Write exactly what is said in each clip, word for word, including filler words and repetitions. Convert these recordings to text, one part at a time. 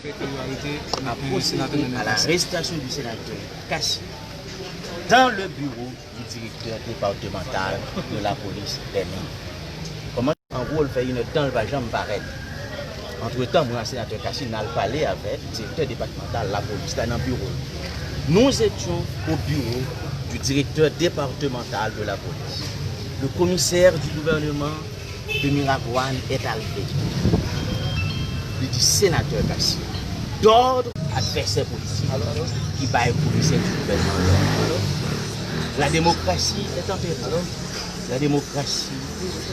A procédé à l'arrestation du sénateur Cassy dans le bureau du directeur départemental de la police des mines. Kòman an gwo l fè inèdtan l pa janm parèt. Antretan, mwen ak senatè Cassy n al pale avèk direktè depatmantal lapolis la nan biwo l. Nous étions au bureau du directeur départemental de la police. Le commissaire du gouvernement de Miragwàn est arrivé. Li di senatè Cassy, d'ordre advèsè politik ki bay komisè di gouvènman lòd. La démocratie est en péril. La démocratie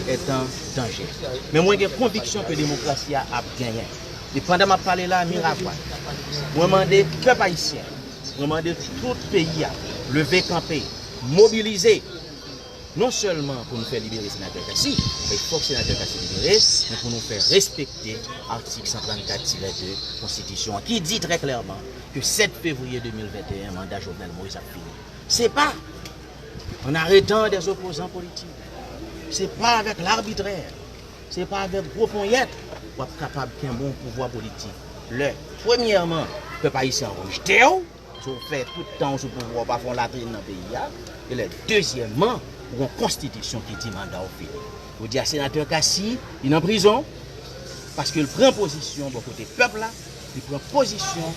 est en danger. Men mwen gen konviksyon ke demokrasi a ap genyen. E pandan m ap pale la, Miragwàn, mwen mande pèp ayisyen, mwen mande tout peyi a, leve kanpe, mobilize, non sèlman pou nou fè libere senatè Cassy, men fòk senatè Cassy libere, men pou nou fè respekte atik san trannkat tirè de konstitisyon an, ki di trè klèman ke sèt fevriye de mil venteyen, manda Jovenel Moïse ap fini. Se pa en arrêtant des opposants politiques, se pa avèk labitrè, se pa avèk gwo ponyèt w ap kapab kenbe yon pouvwa politik. Lè, premyèman, pèp ayisyen an rejte w, si w fè tout tan w sou pouvwa, w pa fè yon latrin nan peyi a, e lè, dezyèmman, ou gen yon konstitisyon ki di manda w fini. Ou di a senatè Cassy, li nan prizon, paske l pran pozisyon bò kote pèp la, li pran pozisyon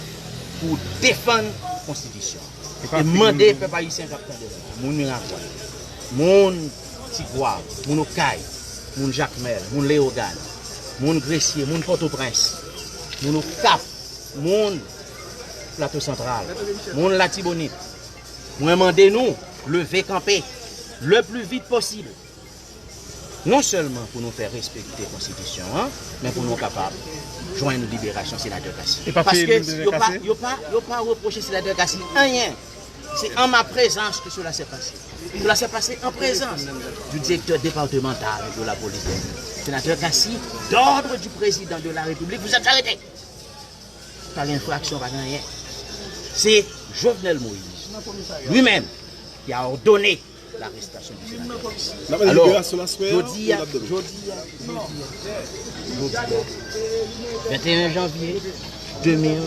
pou defann konstitisyon an. E mande pèp ayisyen k ap tande nou, moun Miragwàn, moun Tigwav, moun Okay, moun Jakmèl, moun Leyogàn, moun Gresye, moun Pòtoprens, moun Okap, moun Plato Santral, moun Latibonit, mwen mande nou leve kanpe le pli vit posib. Non sèlman pou nou fè respekte konstitisyon an, men pou nou kapab jwenn liberasyon senatè Cassy. Paske yo pa, yo pa, yo pa repwoche senatè Cassy anyen. C'est en ma présence que cela s'est passé. Cela s'est passé en présence du directeur départemental de la police des mines. Sénateur Cassy, d'ordre du président de la République, vous êtes arrêté. Pa gen enfraksyon, pa gen anyen. Se Jovenel Moïse, lui-même, qui a ordonné l'arrestation du sénateur. Alò, jodi a, jodi a, jodi a, jodi a, venteyen janvye de mil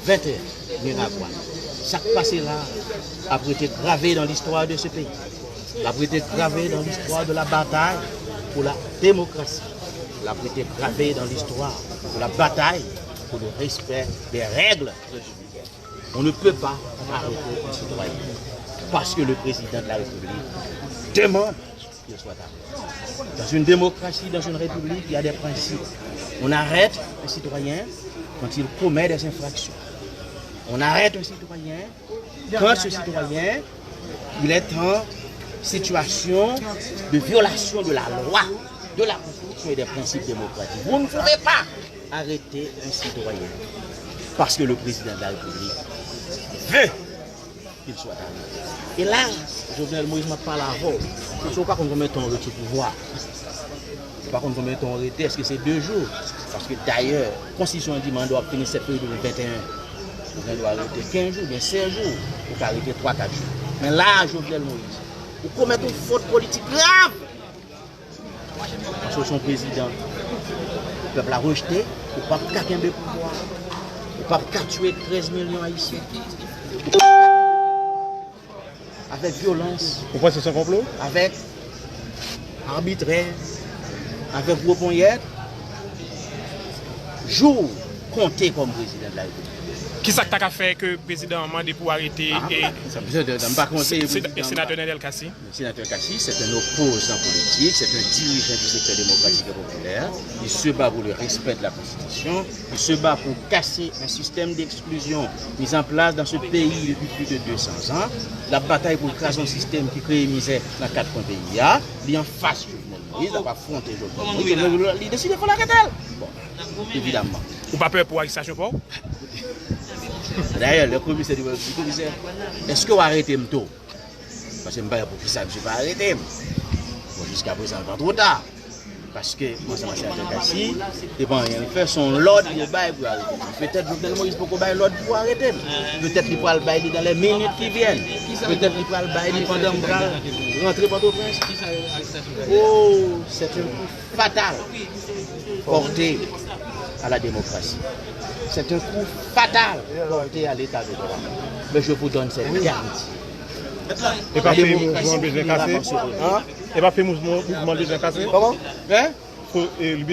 venteyen, Miragwàn, sa k pase la ap rete grave dans l'histoire de ce pays. L ap rete grave dans l'histoire de la bataille pour la démocratie. L ap rete grave dans l'histoire de la bataille pour le respect des règles républicaines. On ne peut pas arrêter un citoyen parce que le président de la République demande qu'il soit arrêté. Dans une démocratie, dans une république, il y a des principes. On arrête un citoyen quand il commet des infractions. On arrête un citoyen quand ce citoyen, il est en situation de violation de la loi, de la Constitution et des principes démocratiques. Vous ne pouvez pas arrêter un citoyen parce que le président de la République veut qu'il soit arrêté. E la, Jovenel Moïse, m ap pale avè w. Paske w pa konn konbyen tan w ret sou pouvwa. Ou pa konn konbyen tan w rete, èske se de jou? Paske dayè, konstitisyon an di manda w ap fini sèt fevriye de mil venteyen. Ou gen dwa rete kenz jou, oubyen sèz jou, ou ka rete twa, kat jou. Men la a, Jovenel Moïse, ou komèt yon fot politik grav. Paske w se yon prezidan pèp la rejte, ou p ap ka kenbe pouvwa a. Ou p ap ka tiye trèz milyon ayisyen. Ou p ap ka avèk vyolans. Ou panse se yon konplo? Avèk abitrè, avèk gwo ponyèt. Jou w konte kòm prezidan de la repiblik. Kisa k ta ka fè ke prezidan an mande pou arete e senatè Nènèl Cassy? Senatè Cassy, c'est un opposant politique, c'est un dirigeant du secteur démocratique et populaire. Il se bat pour le respect de la Constitution. Il se bat pour casser un système d'exclusion mis en place dans ce pays depuis plus de deux cents ans. L ap batay pou l kraze yon sistèm ki kreye mizè nan kat kwen peyi a. Li anfas Jovenel Moïse, l ap afwonte Jovenel Moïse. Li deside fò l arete l. Bon, evidaman. Ou pa pè pou arestasyon pa w? Dayè, lè komisè di, komisè, èske w arete m tou? Paske m pa wè poukisa misye pa arete m. Bon, jiskaprezan, l pa twò ta. Paske, mwen, se senatè Cassy, se pa anyen li fè, se yon lòd li bay pou yo arete m. Petèt Jovenel Moïse poko bay lòd pou arete m. Petèt li pral bay li dans les minutes qui viennent. Petèt li pral bay li pandan m pral rantre Pòtoprens. Oh, c'est un coup fatal porté à la démocratie. C'est un coup fatal porté à l'état de droit. Mais je vous donne cette garantie. E pa fè mouvman bezwen kase? E pa fè mouvman bezwen kase? Comment? Hein?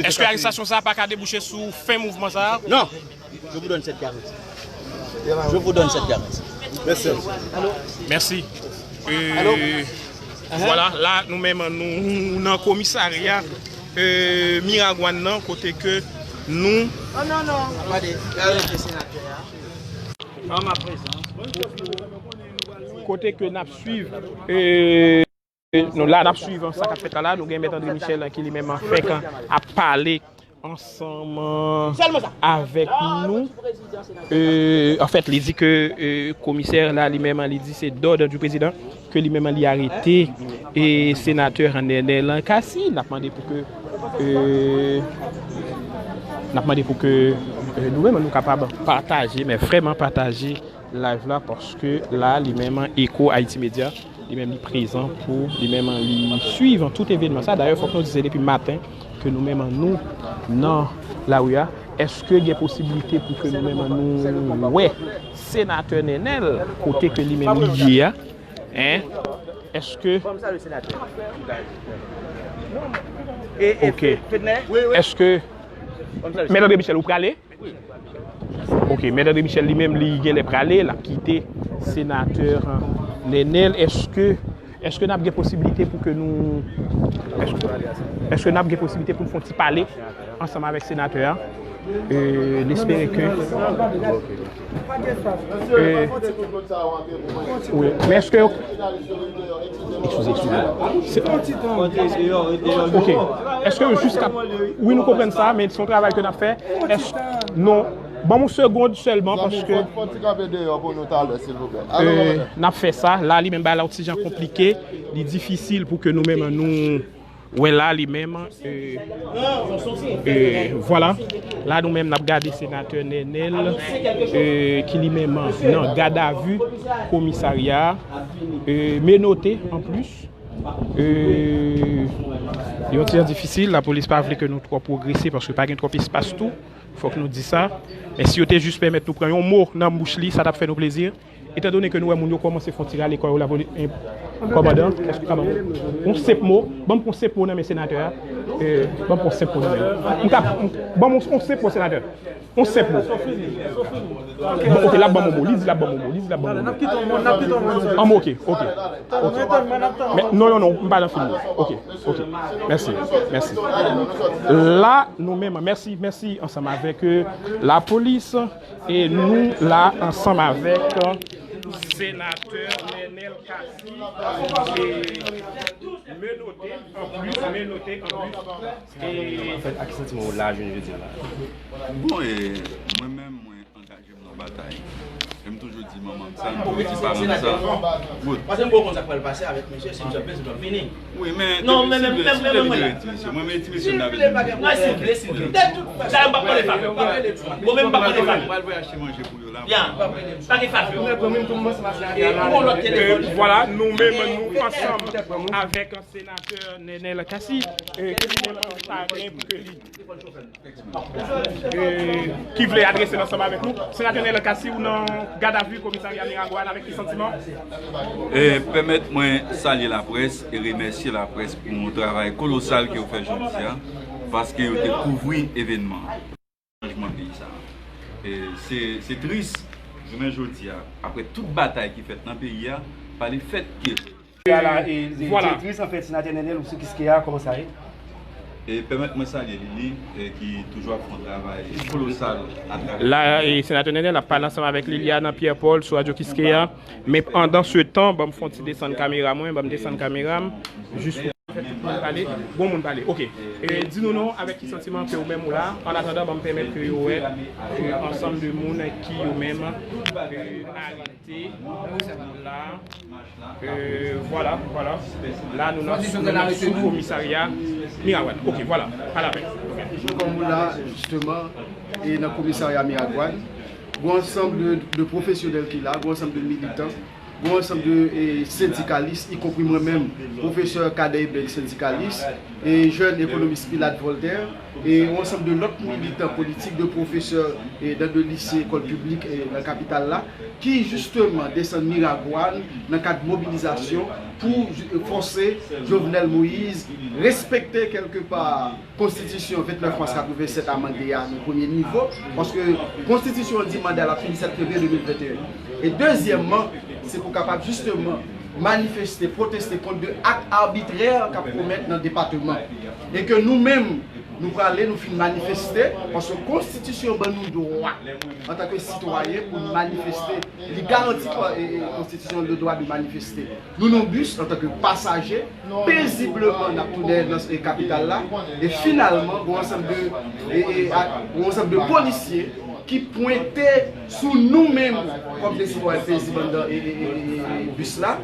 Èske arestasyon sa a pa ka debouche sou fen mouvman sa a? Non. Je vous donne cette garantie. Je vous donne cette garantie. Merci. Mèsi. Euh, Vwala, la nou menm nou nan komisarya euh, Miragwàn nan kote ke nou kote ke n ap swiv euh, nou la n ap swiv sa k ap fèt la la nou gen mèt André Michel ki li menm fèk ap pale ansanm avèk nou. Euh, anfèt, li di ke euh, komisè la li menm li di se d'ordre du président ke li menm li arete e senatè Nenel Cassy. N ap mande pou ke euh, n ap mande pou ke euh, nou menm nou kapab pataje, men vrèman pataje live la paske la li menm Echo Haïti Media li menm li prezan pou li menm li swiv tout evènman sa. Dayè fòk nou di se depi maten ke nou menm nou nan lari a. Èske gen posiblite pou ke nou menm nou wè senatè Nenel kote ke li menm li ye a? Hein? Èske Ok. Èske Mèt André Michel ou prale? Ok, Mèt André Michel li menm li genlè prale, l ap kite senatè Nenel. Èske èske n ap gen posiblite pou ke nou èske n ap gen posiblite pou n fè yon ti pale ansanm avèk senatè a? Euh, n espere ke euh, wi, men èske Eskize, eskize. Ok. Èske jiska wi nou konprann sa, men se yon travay ke n ap fè. Èske non, ban m yon segond sèlman paske Fò ti kanpe deyò pou nou talè silvouplè. Alo euh, n ap fè sa. La li menm bagay la yon ti jan konplike. Li difisil pou ke nou menm nou wè la li menm euh, euh, vwala. La nou menm n ap gade senatè Nenel euh, ki li menm nan gadavi komisarya euh, menote anplis. Euh, yon ti jan difisil, lapolis pa vle ke nou twò pwogrese paske pa gen twòp espas tou. Fòk nou di sa. Men si yo te jis pèmèt nou pran yon mo nan bouch li, sa t ap fè nou plezi. Etandone ke nou wè moun yo kòmanse fè yon ti rale kò yo la pou kòmandan, èske w ka ban m yon senp mo? Ban m pran yon senp mo nan men senatè a. Ban m pran yon senp mo nan men l. M ka ban m yon senp mo senatè. Yon senp mo. Bon, ok, l ap ban m yon mo. Li di l ap ban m yon mo. Li di l ap ban m yon mo. An mo, ok, ok. Ok. Men, non, non, non, m pa nan fim nan. Ok, ok. Mèsi, mèsi. La, nou menm, mèsi, mèsi ansanm avèk lapolis. E nou la ansanm avèk senatè Nenel Cassy e menote anplis, menote anplis. E Anfèt, a ki santiman ou la jounen jodi a la? Bon, e, mwen menm, mwen angaje m nan batay. E m toujou di manman m sa, m toujou di paran m sa. Good. Paske m poko konn sa k pral pase avèk mesye, si m sot bezwen m ap vini. Wi, men non, men men men men men men ti mesye, mwen men ti mesye m nan vini. Silvouple, silvouple. Dayè m pa pale fami. Bon, men m pa pale fami. Mwen al voye achte manje pou yo la. Ya, pa gen fami. Mwen pran mwen tou mwen se mase avè la. Vwala, nou menm nou ansanm avèk senatè Nenel Cassy. Ki li menm sa gen pou ke li ki vle adrese l ansanm avèk nou. Senatè Nenel Cassy, ou nan gadavi komisarya Miragwàn, avèk ki santiman? E, pèmèt mwen salye laprès e remèsye laprès pou yon travay kolosal ke yo fè jodi a, paske yo te kouvri evènman chanjman peyi sa. E, se, se tris, jounen jodi a, apre tout batay ki fèt nan peyi a, pa le fèt ke Ala, e, e, direktris, anfèt, senatè Nenel ou sou Kiskeya, kòman sa ye? E pèmèt mwen salye Lili, e, ki toujou ap fè yon travay kolosal atravè. La, e, senatè Nenel ap pale ansanm avèk Liliane Pierre Paul sou radyo Kiskeya. Men pandan se tan, ban m fè yon ti desann kamera mwen, ban m desann kamera m, jis pou moun pale. Bon moun pale. Ok. E, di nou non, avèk ki santiman ke ou menm ou la, an atandan, ban m pèmèt ke yo wè, e, ansanm de moun ki yo menm, e, arete la. Euh, vwala, vwala. La nou nan sou komisarya Miragwàn. Ok, vwala. Pale avè m. Kòm ou la, jisteman, e nan komisarya Miragwàn, gwo ansanm de, de pwofesyonèl ki la, gwo ansanm de militan, Yon ansanm de e, sendikalis, ikonpri mwen menm, pwofesè Cadet Ebel, sendikalis, e jèn ekonomis Pilate Voltaire, e yon ansanm de lòt militan politik, de pwofesè e, dan de lise, ekòl piblik e, nan kapital la, ki jisteman desann Miragwàn nan kad mobilizasyon pou fòse Jovenel Moïse respekte kèlkepa konstitisyon vennèf mas katrevennsèt amande a nan premye nivo, paske konstitisyon an di manda l ap fini sèt fevriye de mil venteyen. E dezyèmman, se pou kapab jisteman manifeste, pwoteste kont de ak abitrè k ap komèt nan depatman. E ke nou menm, nou prale, nou fin manifeste, paske konstitisyon ban nou dwa, antanke sitwayen, pou n manifeste. Li garanti e, e, konstitisyon le droit de manifester. Nou nan bis antanke pasaje, pezibleman n ap tounen nan e, kapital la, e finalman, gon ansanm de, e, e, a- gon ansanm de polisye ki pwente sou nou menm kòm de sitwayen pezib anndan e, e, e, e, e, bis la.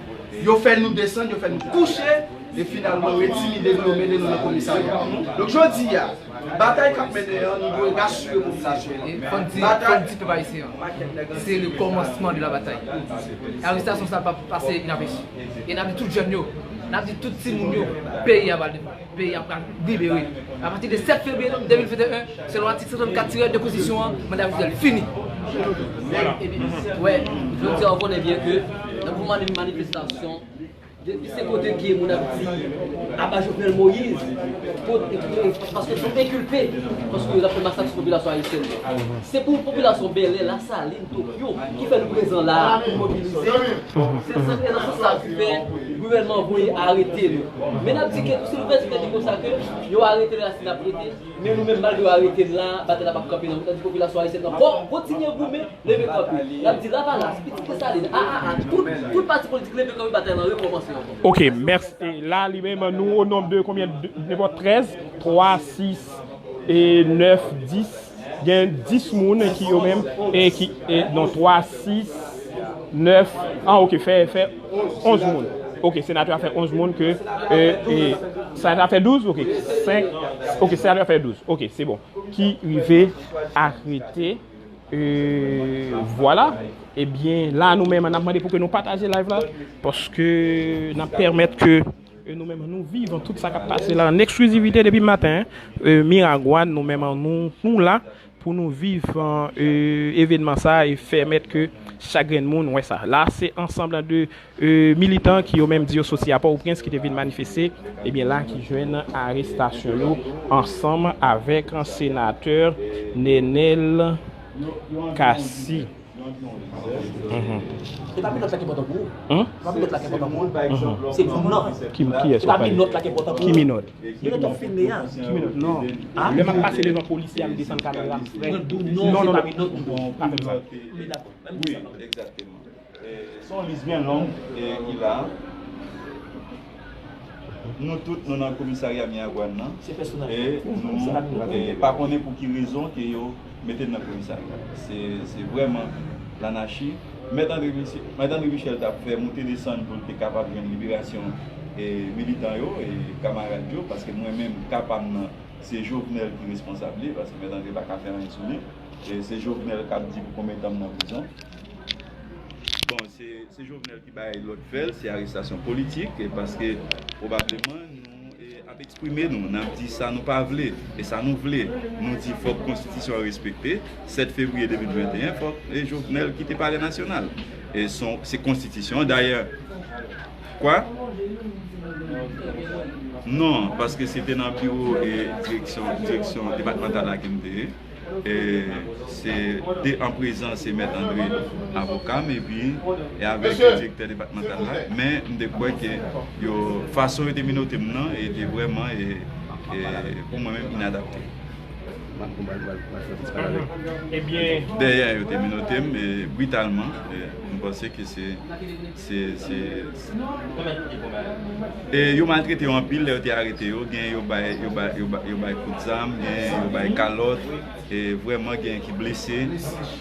Yo fè nou desann, yo fè nou kouche, e finalman yo entimide nou, yo mennen nou nan komisarya. Donk, jodi a, batay k ap mennen an, nou dwe rasire popilasyon an. Fò n di, fò n di pèp ayisyen an, se le kòmansman de la batay. Arestasyon sa p ap pase inapechi. E n ap di tout jèn yo, n ap di tout timoun yo, peyi a pral, peyi a pral libere. Apati de sèt fevriye de mil venteyen, selon atik san trannkat tirè de konstitisyon an, manda Jovenel fini. Wè, jodi a, w konnen byen ke nan mouvman de manifestasyon, depi se kote ke moun ap di aba Jovenel Moïse, kot- paske yo enkilpe, paske yo t ap fè masak sou popilasyon ayisyèn nan. Se pou popilasyon Bèlè, Lasalin, Tokyo, ki fè nou prezan la a pou mobilize. Se, se nan sans sa ki fè gouvènman voye arete nou. Men n ap di ke si nou fè ti tèt li konsa ke yo arete l la, si n ap rete, men nou menm, malgre yo arete n la, batay la p ap kanpe non. N ap di popilasyon ayisyèn nan, bon, kontinye goumen, leve kanpe. N ap di Lavalas, Pitit Desalin, a a a, tout, tout pati politik leve kanpe, batay lan rekòmanse ankò. Ok, mèsi. E la, li menm, nou o nonb de konbyen? De- Nenpòt trèz, twa, sis, e nèf, dis. Gen dis moun ki yo menm, e ki, e, non, twa, sis, nèf, ah, ok, fè, fè onz moun. Ok, senatè a fè onz moun ke, e, e, senatè a fè douz, ok, senk, ok, senatè a fè douz, ok, se bon. Ki rive arete, e, vwala. Ebyen, la, nou menm, n ap mande pou ke nou pataje live la, paske n ap pèmèt ke e nou menm, nou viv tout sa k ap pase la an eksklizivite depi maten, e, Miragwàn, nou menm, nou, nou la pou nou viv, e, evènman sa e pèmèt ke chak grenn moun wè sa. La, se ansanm de, e, militan ki yo menm di yo soti a Pòtoprens ki te vin manifeste, ebyen la ki jwenn arestasyon yo ansanm avèk senatè Nenel Cassy. Mhm. E pa minòt la ki enpòtan pou ou. Hmm? E pa minòt la ki enpòtan pou ou. Mhm. Se moun nan. Ki, kiyès w ap pale? E pa minòt la ki enpòtan pou ou. Ki minòt? Minòt w ap filme a. Ki minòt? Non. Ah? Lè m ap pase devan polisye a, m desann kamera m frè. Mwen di w non, non, se pa minòt. Non, non, non. Pa fè m sa. Men dakò. Wi, egzakteman. E, se yon lis byen long, e, ki la. Nou tout, nou nan komisarya Miragwàn nan. Se pèsonaj. E nou, e, pa konnen pou ki rezon ke yo mete n nan komisarya. Se, se vrèman lanachi. Mèt André Michel, Mèt André Michel t ap fè moute desann pou l te kapab jwenn liberasyon, e, militan yo, e, kamarad yo, paske mwen menm, ka pa m nan, se Jovenel ki responsab li, paske Mèt André pa ka fè anyen sou li. E se Jovenel k ap di pou konbyen tan m nan prizon. Bon, se, se Jovenel ki bay lòd fè l, se arestasyon politik, e paske pwobableman nou, e, ap eksprime nou, n ap di sa nou pa vle, e sa nou vle. Nou di fòk konstitisyon an respekte, sèt fevriye de mil venteyen, fòk, e, Jovenel kite Palè Nasyonal. E son, se konstitisyon an. Dayè, kwa? Non, paske se te nan biwo, e, direksyon, direksyon depatmantal la ke m te ye. E se te an prezans se Mèt André, avoka m, epi e avèk direktè depatmantal la. Men m te kwè ke yo, fason yo te menote m nan, e te vrèman, e, e, pou mwen menm, inadapte. Dèyè, yo te menote m, e, britalman. E m panse ke se Se, se, e yo maltrete yo anpil lè yo te arete yo. Gen yo bay, yo bay, yo bay, yo bay kout zam, gen yo bay kalòt, e vrèman gen ki blese,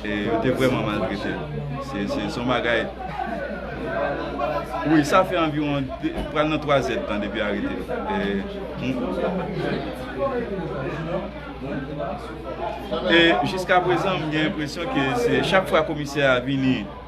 e yo te vrèman maltrete yo. Se, se, se yon bagay. Wi, sa fè anviwon de, pral nan twa zè tan depi arete yo. E, e jiska prezan, m gen enpresyon ke se chak fwa komisè a vini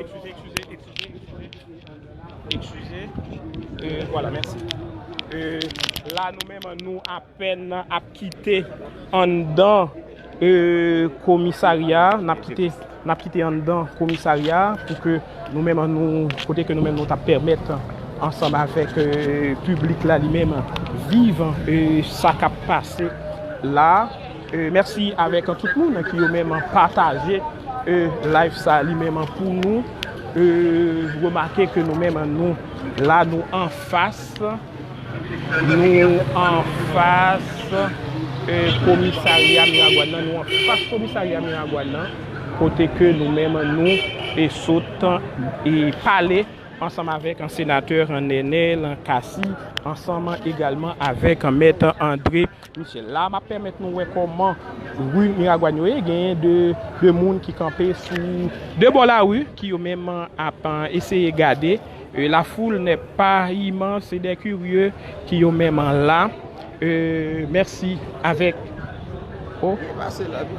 Eskize, eskize, eskize, eskize. Eskize. Euh, voilà, mèsi. Euh, la, nou menm, nou apèn ap kite anndan, euh, komisarya, n ap kite, n ap kite anndan komisarya pou ke nou menm, nou, kote ke nou menm, nou t ap pèmèt ansanm avèk, euh, piblik la li menm viv, euh, sa k ap pase la. Euh, mèsi avèk tout moun ki yo menm pataje, euh, live sa li menm pou nou. Euh, remake ke nou menm nou la, nou anfas, nou anfas, euh, komisarya Miragwàn nan, nou anfas komisarya Miragwàn nan, kote ke nou menm nou e sot e pale ansanm avèk an senatè, an Nenel, an Cassy, ansanm egalman avèk an mèt André Michel. La, m ap pèmèt nou wè kòman ri Miragwàn yo ye. Genyen de, de moun ki kanpe sou de bò lari ki yo menm ap, euh, eseye gade. Euh, la foule n'est pas immense, c'est des curieux ki yo menm la. Euh, mèsi avèk, oh.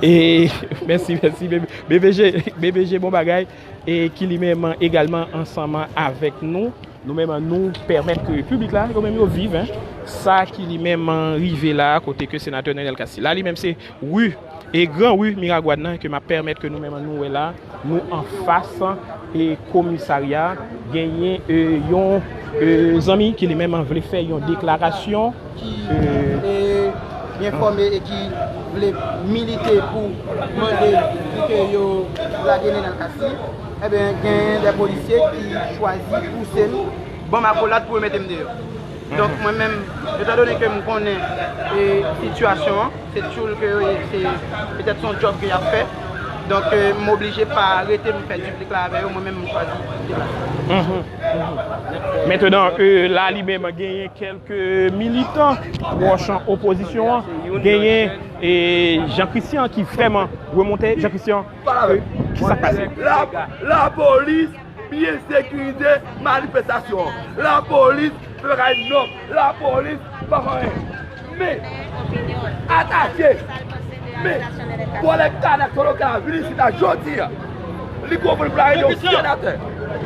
E mèsi, mèsi, B B G, B B G, bon bagay. E ki li menm egalman ansanm avèk nou. Nou menm, nou pèmèt ke piblik la, yo menm yo viv, en, sa ki li menm rive la, kote ke senatè Nenel Cassy la, li menm se ri, e gran ri Miragwàn nan, ke m ap pèmèt ke nou menm nou wè la, nou anfas e komisarya, genyen, e, yon, e, zanmi ki li menm vle fè yon deklarasyon. Ki, e, enfòme e ki vle milite pou mande pou ke yo lage Nenel Cassy, ebyen, gen de polisye ki chwazi pouse m, ban m akolad pou yo mete m deyò. Donk, mwen menm, etandone ke m konnen, e, sitiyasyon an, se tchoul ke yo ye, se petèt se yon djòb ke y ap fè. Donk, e, m oblije pa rete, m fè diplik la avè yo, mwen menm, m chwazi deplase. Mentnan, e, la, li menm, genyen kèlke militan pwòch opozisyon an, genyen, e, Jean Christian ki vrèman remonte. Jean Christian, e, ki sa k pase? La, lapolis byen sekirize manifestasyon an. Lapolis fè bagay nòb. Lapolis pa fè anyen. Men, atache, men, vòlè kanèk solo ka vini isit la jodi a. Li konprann pou l al rele yon senatè.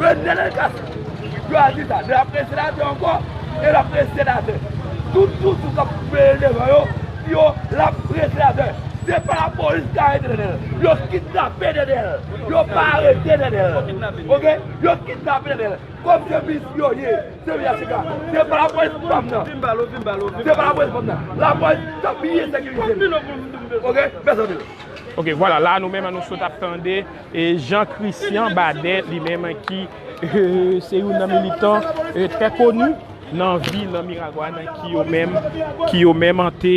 Renel Cassy. Yo a di sa, l ap rele senatè ankò, e l ap rele senatè. Tout toujou k ap veye devan yo, yo, l ap rele senatè. Se pa lapolis ki arete Nenel. Yo kidnape Nenel. Yo pa arete Nenel. Oke? Yo kidnape Nenel. Kòm se pisyonye, se pisyonye. Se pa lapolis fanm nan. Se pa lapolis fanm nan. Lapolis t ap byen sekirize l. Oke? Mèsi anpil. Oke, vwala, la nou menm nou sot ap tande, e, Jean Christian Badet, li menm ki, e, se youn nan militan, e, trè koni nan vil Miragwàn ki yo menm, ki yo menm te,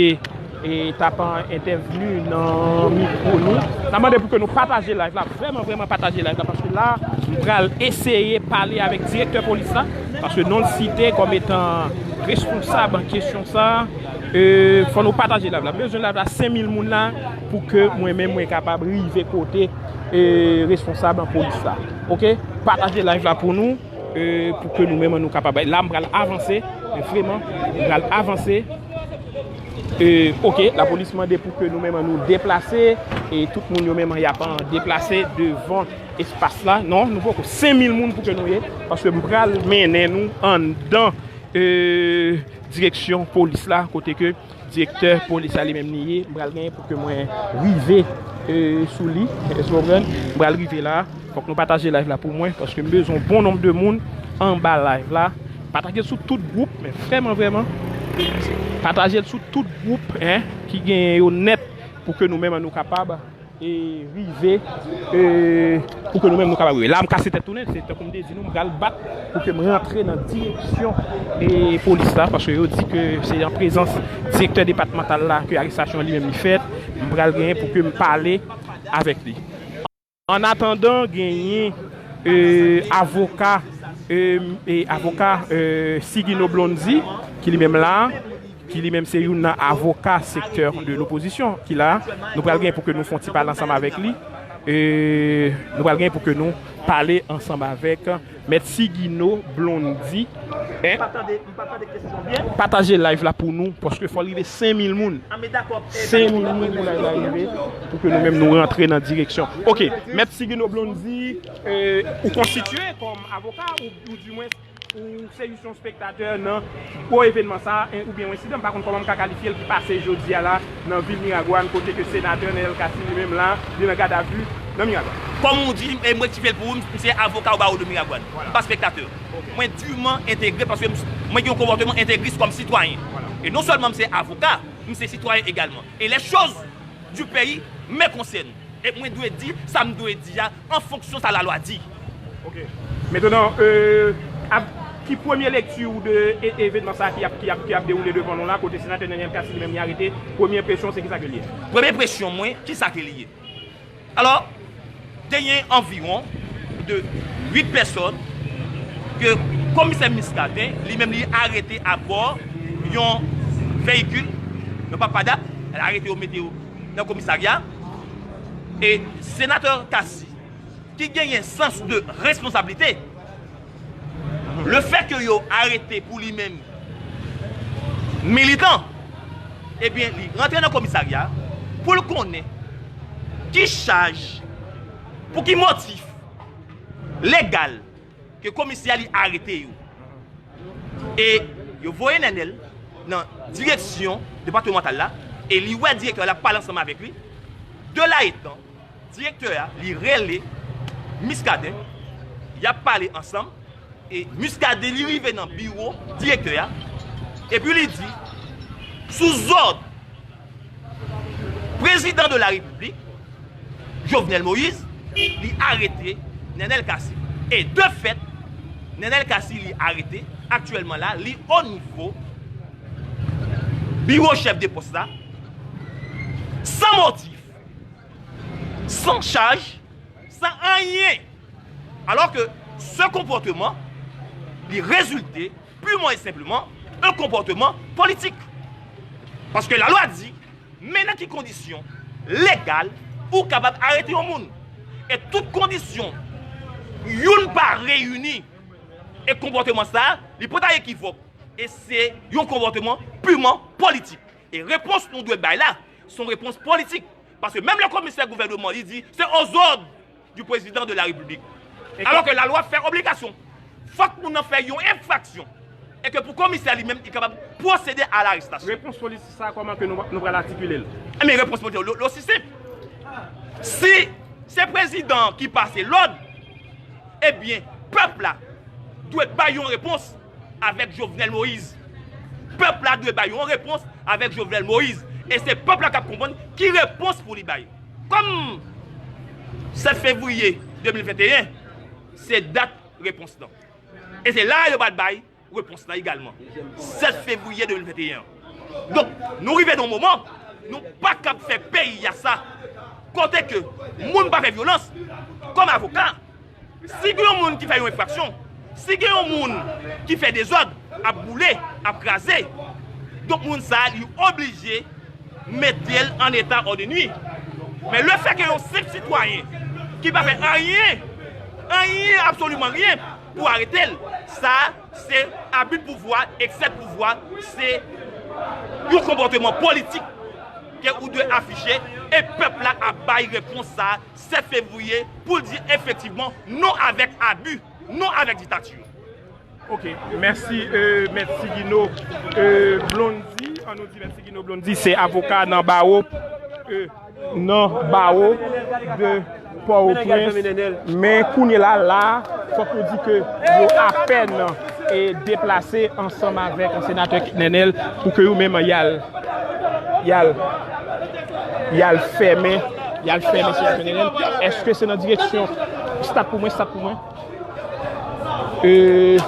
e, t ap entèvni nan mikwo nou. N ap mande pou ke nou pataje live la, vrèman, vrèman pataje live la, paske la, m pral eseye pale avèk direktè polis la, paske non l site kòm etan responsab kesyon sa, e, fò nou pataje live la. M bezwen live la senk mil moun la pou ke mwen menm mwen kapab rive kote, e, responsab polis la. Oke? Pataje live la pou nou, e, pou ke nou menm nou kapab. La, m pral avanse, men vrèman, m pral avanse. E, oke, lapolis mande pou ke nou menm nou deplase, e tout moun yo menm y ap deplase devan espas la. Non, nou poko, senk mil moun pou ke nou ye, paske m pral mennen nou anndan, e, direksyon polis la, kote ke direktè polis la li menm li ye, m pral genyen pou ke mwen rive, e, sou li, èske w konprann? M pral rive la, fòk nou pataje live la pou mwen, paske m bezwen yon bon nonb de moun anba live la. Pataje l sou tout gwoup, men vrèman, vrèman, pataje l sou tout gwoup, en, ki genyen yo nèt, pou ke nou menm nou kapab, e, rive, e, pou ke nou menm nou kapab rive. La, m kase tèt tounen, se tankou m te di nou, m pral bat pou ke m rantre nan direksyon, e, polis la, paske yo di ke se an prezans direktè depatmantal la ke arestasyon li menm li fèt, m pral genyen pou ke m pale avèk li. An atandan, genyen, e, avoka, e, e, avoka, e, Sigino Blondy, ki li menm la, ki li menm se youn nan avoka sektè de lopozisyon ki la. Nou pral gen pou ke nou fè yon ti pale ansanm avèk li. E, nou pral gen pou ke nou pale ansanm avèk Mèt Sigino Blondy. En? M pa tande, m pa tande kesyon byen. Pataje live la pou nou, paske fò l rive senk mil moun. Ah, men dakò. Senk mil moun pou live la rive, pou ke nou menm nou rantre nan direksyon. Oke, Mèt Sigino Blondy, e, ou konstitye kòm avoka ou, ou di mwen ou se jis yon spektatè nan gwo evènman sa, en, oubyen yon ensidan, m pa konn kòman m ka kalifye l, ki pase jodi a la nan vil Miragwàn, kote ke senatè Nenel Cassy li menm la, li nan gadavi nan Miragwàn. Kòm ou di, e m rektifye l pou ou, m se avoka o bawo de Miragwàn. Vwala. M pa spektatè. Oke. Mwen diman entegre paske m, mwen gen yon konpòteman entegris kòm sitwayen. Vwala. E non sèlman m se avoka, m se sitwayen egalman. E les choses du pays me concernent. E mwen dwe di sa m dwe di a an fonksyon sa lalwa di. Oke. Mentnan, e, ap, ki premye lekti ou de e, evènman sa ki ap, ki ap, ki ap dewoule devan nou la, kote senatè Nenel Cassy li menm li arete, premye enpresyon se kisa ke li ye? Premye enpresyon mwen, kisa ke li ye? Alò, genyen anviwon de uit pèsòn ke komisè Muscadin, li menm li arete abò yon veyikil, yon papadap, l arete yo mete yo nan komisarya. E senatè Cassy, ki genyen sans de responsablite, le fait que yo arete pou li menm militan, ebyen, li rantre nan komisarya pou l konnen ki chaj, pou ki motif legal ke komisè a li arete yo. E yo voye Nenel nan direksyon depatmantal la, e li wè direktè a, l ap pale ansanm avèk li. De la etan, direktè a, li rele Muscadin, y ap pale ansanm, e Muscadin, li rive nan biwo direktè a, epi li di, sou zòd prezidan de la Repiblik, Jovenel Moïse, li arete Nenel Cassy. E de fèt, Nenel Cassy, li arete aktyèlman la, li o nivo biwo chèf de pòs la, san motif, san chaj, san anyen. Alò ke se konpòteman, li rezilte purement et simplement un comportement politique. Paske lalwa di, men nan ki kondisyon legal ou kapab arete yon moun. E tout kondisyon youn pa reyini. E konpòteman sa, li pa ta ekivòk. E se yon konpòteman purement politique. E repons nou dwe bay la, se yon repons politik. Paske menm lè komisè gouvènman, li di, se aux ordres du président de la République. E alò ke lalwa fè obligasyon. Fòk moun nan fè yon enfraksyon. E ke pou komisè li menm, li kapab pwosede a larestasyon. Repons polis sa, kòman ke nou, nou pral atikile l? Ebyen, repons polis yo, yo osi senp. Si se prezidan ki pase lòd, ebyen, pèp la dwe bay yon repons avèk Jovenel Moïse. Pèp la dwe bay yon repons avèk Jovenel Moïse. E se pèp la k ap konprann ki repons pou li bay. Kòm sèt fevriye de mil venteyen, se dat repons lan. E se la yo pral bay repons lan egalman. Sèt fevriye de mil venteyen. Donk, nou rive nan yon moman, nou pa kab fè peyi a sa. Kote ke moun pa fè vyolans, kòm avoka, si gen yon moun ki fè yon enfraksyon, si gen yon moun ki fè dezòd, ap boule, ap kraze, donk moun sa a, li oblije mete l an eta òdnwi. Men lefètke yon senp sitwayen ki pa fè anyen, anyen, absoliman ryen pou arete l, sa a, se abi de pouvwa, eksè de pouvwa, se Yon konpòteman politik ke ou dwe afiche, e pèp la ap bay repons sa sèt fevriye pou l di efektivman non avèk abi, non avèk diktati. Ok, mèsi, euh, Mèt Sigino, euh, Blondy. An nou di Mèt Sigino Blondy se avoka nan bawo, euh, nan bawo de Pòtoprens. Men kounye la, la, fòk nou di ke yo apèn, e, deplase ansanm avèk senatè Nènèl pou ke yo menm y al, y al, y al fèmen, y al fèmen senatè Nènèl. Èske se nan direksyon, stat pou mwen, stat pou mwen. Euh,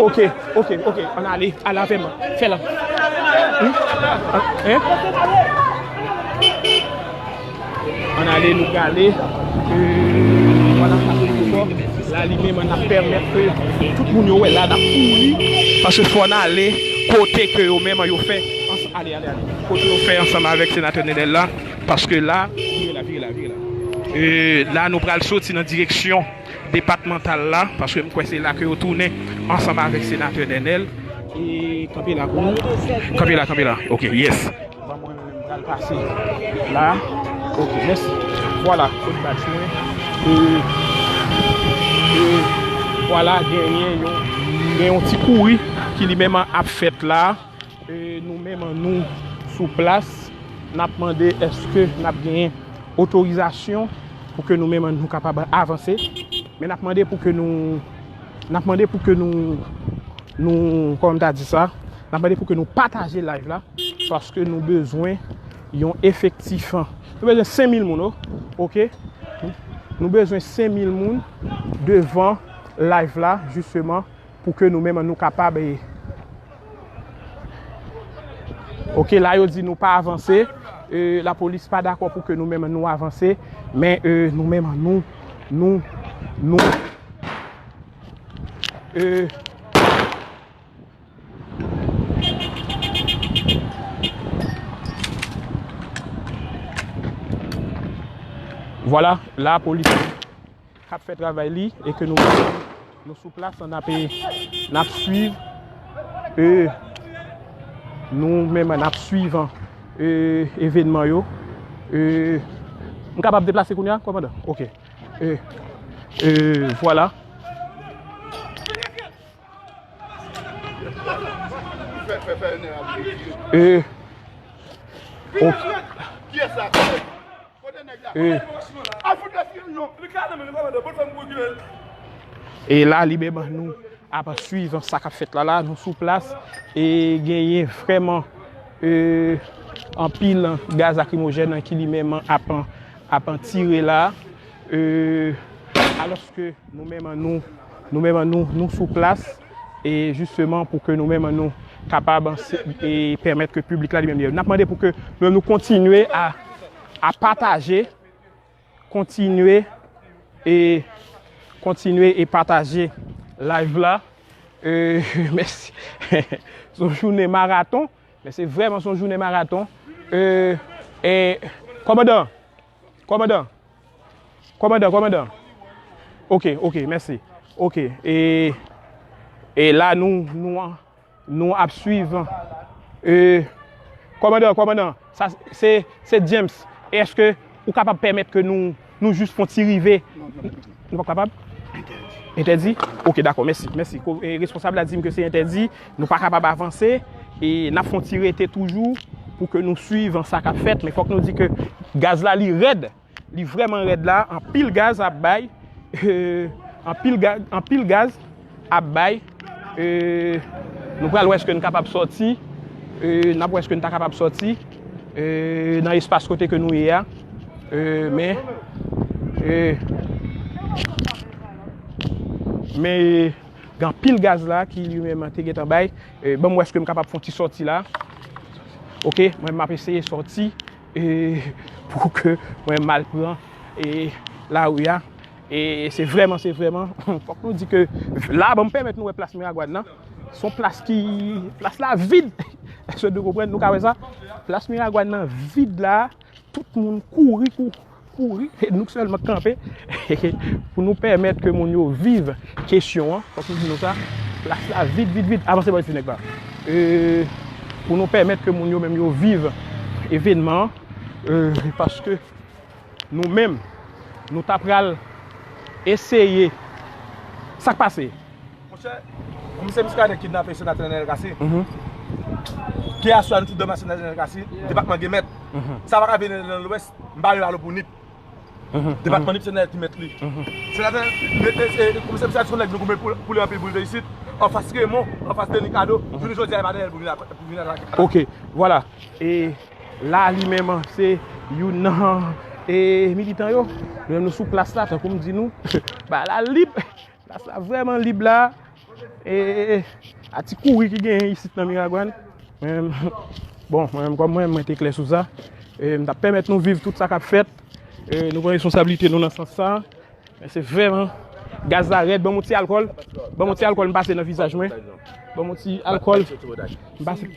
ok, ok, ok. Ann ale, al avè m. Fè l. Wi. An, hein? Ann ale, nou prale. Euh, vwala, sa se ankò. La, li menm, n ap pèmèt ke tout moun yo wè la, n ap kouri. Paske fò n ale kote ke yo menm, yo fè. Ans-, ale, ale, ale. Kote yo fè ansanm avèk senatè Nènèl la. Paske la, vire la, vire la, vire la. Euh, la, nou pral soti nan direksyon depatmantal la, paske m kwè se la ke yo tounen ansanm avèk senatè Nènèl. E kanpe la pou nou. Kanpe la, kanpe la. Ok, yes. Ban mwen, m pral pase la. Ok, mèsi. Vwala, kot badj mwen. E, e, vwala, genyen yon, gen yon ti kouri ki li menm ap fèt la. E, nou menm, nou sou plas, n ap mande èske n ap genyen otorizasyon pou ke nou menm nou kapab avanse. Men n ap mande pou ke nou, n ap mande pou ke nou, nou, kòman m ta di sa? N ap mande pou ke nou pataje live la, paske nou bezwen yon efektif. Nou bezwen senk mil moun, o-, ok? Nou bezwen senk mil moun devan live la, jisteman, pou ke nou menm nou kapab, e, ok, la yo di nou pa avanse, e, lapolis pa dakò pou ke nou menm nou avanse, men, e, nou menm nou, nou, nou, e, vwala, lapolis k ap fè travay li e ke nou, nou sou plas, n ap, n ap swiv, e, nou menm n ap swiv, e, evènman yo. E, m kapab deplase kounye a, kòmandan? Ok. E, e, vwala. E, ok. E, e la, li menm nou ap swiv sa k ap fèt la, la, nou sou plas, e genyen vrèman, e, anpil gaz lakrimojèn ki li menm ap, ap tire la, e, alòske nou menm nou, nou menm nou, nou sou plas, e jisteman pou ke nou menm nou kapab, e, pèmèt ke piblik la li menm li. N ap mande pou ke nou, nou kontinye a, a pataje, kontinye e, kontinye e pataje live la. E, mèsi. Se yon jounen maraton, men se vrèman se yon jounen maraton. E, e, kòmandan, kòmandan, kòmandan, kòmandan. Ok, ok, mèsi. Ok, e, e la nou, nou an, nou ap swiv. E, kòmandan, kòmandan, sa se, se James. E èske ou kapab pèmèt ke nou, nou jis fè yon ti rive? Nou p ap kapab? Entèdi? Ok, dakò, mèsi, mèsi. Ko-, e, responsab la di m ke se entèdi, nou pa kapab avanse, e n ap fè yon ti rete toujou pou ke nou swiv sa k ap fèt, men fòk nou di ke gaz la li rèd. Li vrèman rèd la, anpil gaz ap bay, e, anpil ga-, anpil gaz ap bay, e, nou pral wè èske n kapab sòti, e, n ap wè èske n ta kapab sòti, e, nan espas kote ke nou ye a, e, men, e, men, e, gen anpil gaz la ki li menm te gentan bay, e, ban m wè èske m kapab fè yon ti sòti la, ok, mwen m ap eseye sòti, e, pou ke mwen m al pran, e, lari a. E se vrèman, se vrèman, fòk nou di ke la, ban m pèmèt nou wè plas Miragwàn nan. Se yon plas ki, plas la vid. Èske nou konprann? Nou ka wè sa? Plas Miragwàn nan vid la, tout moun kouri, kou-, kouri, e nou sèlman k kanpe pou nou pèmèt ke moun yo viv kesyon an. Fòk nou di nou sa, plas la vid, vid, vid. Avanse bò isit, nèg la. E, pou nou pèmèt ke moun yo menm yo viv evènman an, euh, paske nou menm, nou ta pral eseye. Sa k pase? Monchè, komisè Muscadin kidnape senatè Nenel Cassy. Mhm. Ke aswè nou tout dòmi ak senatè Nenel Cassy, depatman gen mèt. Mhm. Sa pa ka vini nan Lwès, m pa menm alo pou Nip. Mhm. Depatman Nip se Nenel ki mèt li. Mhm. Senatè, komisè Muscadin se yon nèg nou goumen pou, pou li anpil, pou l reyisi. Anfas Raymond, anfas Denis Cadeau, jounen jodi a, e pa Nenel pou vin ak, pou vin ak. Ok, vwala. E la, li menm, se youn nan, e, militan yo. Nou menm, nou sou plas la, tankou m di nou, ba la lib. Plas la vrèman lib la. E, a ti kouri ki genyen isit nan Miragwàn. Mwen menm, bon, mwen menm, kòm mwen, mwen te klè sou sa. E, m t ap pèmèt nou viv tout sa k ap fèt. E, nou pran responsablite nou nan sans sa. Men se vrèman, gaz la rèd. Ban m yon ti alkòl. Ban m yon ti alkòl, m pase nan vizaj mwen. Ban m yon ti alkòl. M pase.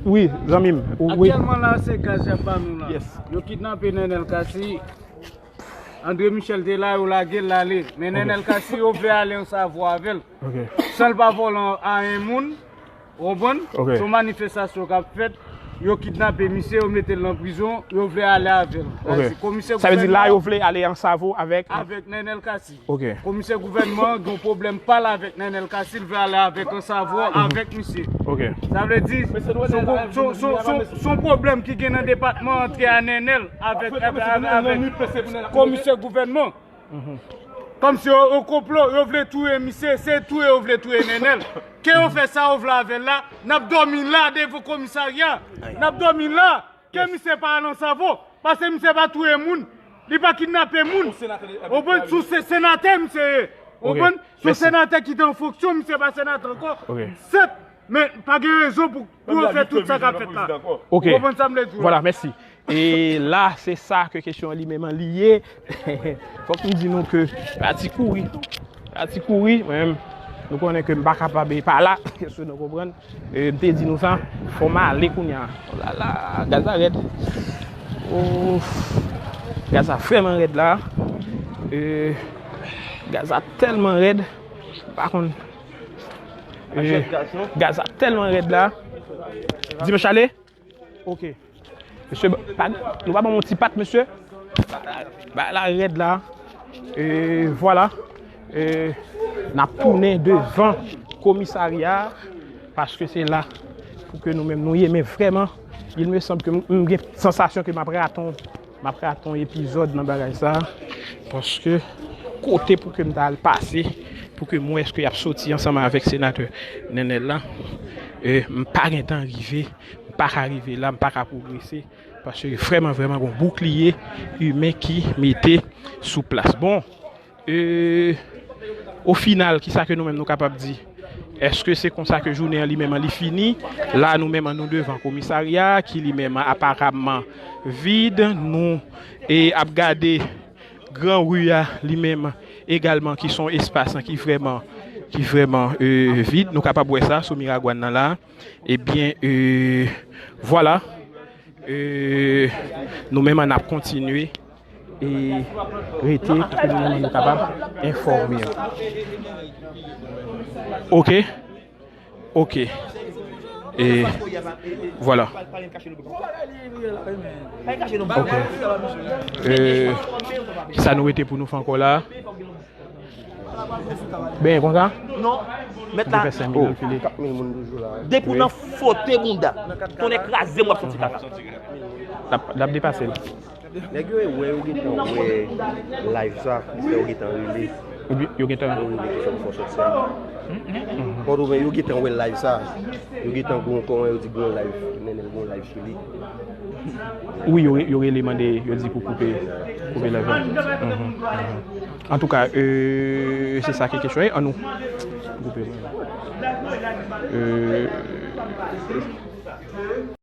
Wi, zanmi m. Wi. Aktyèlman la, se gaz y ap ban nou la. Yes. Yo kidnape Nenel Cassy. André Michel te la, yo lage l, l ale. Men Nenel Cassy, yo vle ale ansanm avè l. Ok. San l pa vòlè anyen moun. Ou konprann? Ok. Se yon manifestasyon k ap fèt. Yo kidnape misye, yo mete l nan prizon, yo vle ale avè l. Ok. Komisè gouvènman. Sa vle di la, yo vle ale ansanm avèk. Avèk Nenel Cassy. Ok. Komisè gouvènman an gen yon pwoblèm pa l avèk Nenel Cassy, l vle ale avèk Ansavo, avèk misye. Ok. Sa vle di, se yon, se yon, se yon, se yon, se yon pwoblèm ki gen nan depatman antre a Nenel avèk, avèk, avèk komisè gouvènman. Kòmsi yo, yo konplo, yo vle touye misye, se touye yo vle touye Nenel. Ke yo fè sa yo vle avè l la, n ap dòmi la devan komisarya. N ap dòmi la. Ke misye pa al Ansavo, paske misye pa touye moun, li pa kidnape moun. Ou konprann? Se yon senatè misye ye. Ou konprann? Se yon senatè ki te an fonksyon, misye pa senatè ankò. Sèt, men pa gen rezon pou, pou yo fè tout sa k ap fèt la. Ou konprann sa m vle di w la? Vwala, mèsi. E la, se sa ke kesyon an li menm an li ye. Fòk m di nou ke pa ti kouri. Pa ti kouri, mwen menm, nou konnen ke m pa kapab pa la, èske nou konprann? E, m te di nou sa, fò m ale kounye a. Olala, gaz la rèd. Ouf, gaz la vrèman rèd la. E, gaz la tèlman rèd, m pa konn. E, gaz la tèlman rèd la. Dimanch ale? Ok. Mesye, pa, nou pa ban m yon ti pat, mesye? Ba la rèd la. E vwala. E n ap tounen devan komisarya a, paske se la pou ke nou menm nou ye, men vrèman, il me semble ke m, m gen sansasyon ke m ap rate yon, m ap rate yon epizòd nan bagay sa, paske kote pou ke m ta al pase, pou ke m wè èske y ap soti ansanm avèk senatè Nenel la, e, m pa gentan rive. M pa ka rive la, m pa ka pwogrese, paske vrèman, vrèman, gon boukliye imen ki mete sou plas. Bon, e, o final, kisa ke nou menm nou kapab di? Èske se konsa ke jounen an li menm an li fini? La, nou menm an nou devan komisarya, ki li menm an aparamman vid. Nou, e, ap gade gran ri a li menm egalman, ki se yon espas an ki vrèman, ki vrèman, e, vid. Nou kapab wè sa sou Miragwàn nan la. Ebyen, e, vwala. E, nou menm an ap kontinye e rete pou ke nou menm nou kapab enfòme. Ok. Ok. E vwala. Ok. E, kisa nou rete pou nou fè ankò la? Ben, konsa? Non. Mèt la. Fè senk mil nan file. Depi w nan fote bounda, tonnè kraze m, w ap soti kaka. L ap, l ap depase l. Nèg yo wè, yo gentan wè live sa, yo gentan rele. Yo gentan. Yo rele kesyon pou fè sòt sèn. Pòtoprens, yo gentan wè live sa. Yo gentan gon, kòman yo di, gon live, Nenel gon live sou li. Wi, yo, yo rele mande, yo di pou koupe, koupe live la. Mhm, mhm. Antouka, euh, se sa ki kesyon, annou koupe. Euh,